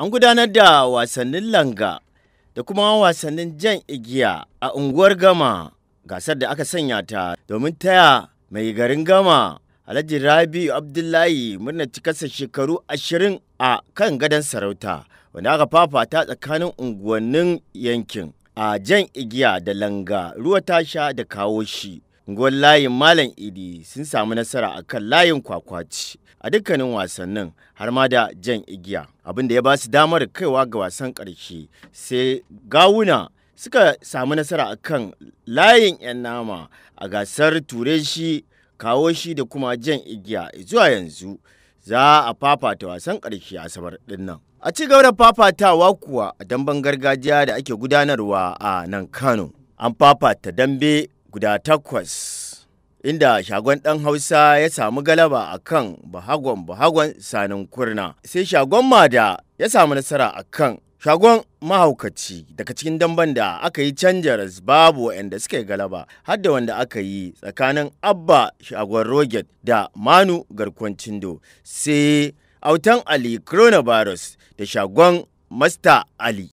An gudanar da wasannin langa da kuma wasannin jan igiya a unguwar Gama, gasar da aka sanya ta domin taya mai garin Gama Alhaji Rabi'u Abdullahi murnar cikarsa shekaru 20 a kan gadon sarauta, wanda aka fafata tsakanin unguwannin yankin a jan igiya da langa ruwa tasha da kawo shi. Unguwar layin Malam Idi sun samu nasara a kan layin Kwakwaci a dukkanin wasannin har ma da jan igiya, abin da ya ba su damar kaiwa ga wasan ƙarshe. Sai Gawuna suka samu nasara a kan layin 'yan nama a gasar ture shi kawo shi da kuma jan igiya. Zuwa yanzu za a fafata wasan ƙarshe Asabar ɗin nan. A ci gaba da fafatawa kuwa a damben gargajiya da ake gudanarwa a nan Kano, an fafata dambe guda 8, inda Shagon Ɗan Hausa ya samu galaba a kan Bahagon Sanin Kurna, sai Shagon Mada ya samu nasara a kan Shagon Mahaukaci. Daga cikin damben da aka yi canjaras babu waɗanda suka yi galaba, har da wanda aka yi tsakanin Abba Shagon Roget da Manu Garkuwan Cindo, sai Autan Ali Coronavirus da Shagon Masta Ali.